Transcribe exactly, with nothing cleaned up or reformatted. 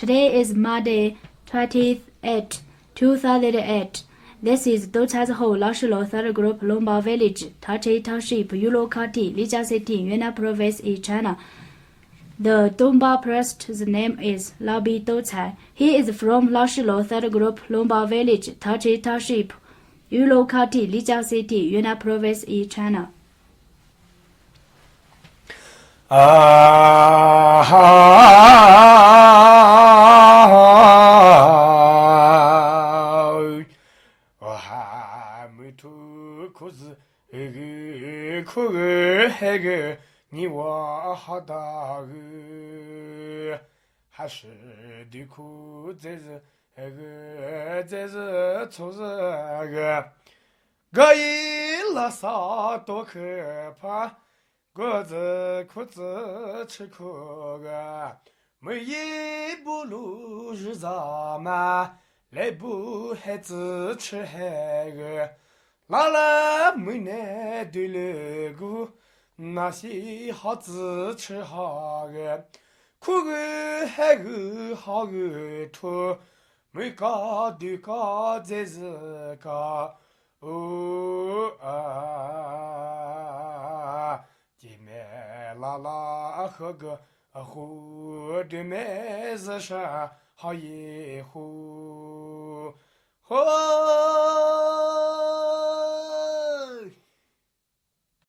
Today is Monday, twentieth eight, two thousand eight. This is Totsha's Ho Lashulo Third Group Lomba Village, Tachi Township, Yulo County, Lijiang City, Yunnan Province in China. The Tumba priest, the name is Labi Totsha. He is from Lashulo Third Group Lomba Village, Tachi Township, Yulo County, Lijiang City, Yunnan Province in China. Aha, mwitu kuzi, ege, kuge, hege, nyiwa, hadage, hashi, diku, dzezi, ege, dzezi, tsuzi, ege. Gayi lasa toke pa, godzü kutsü chikuga, müyi bulu jüzama, lebu hetsü chihege, lala müne dülügu, nasi hatsü chihage, kugü hegü hagü tu, müka düka dzezüka, u, a, dime lala hügü, hu, dime züsha, hayi hu, hu.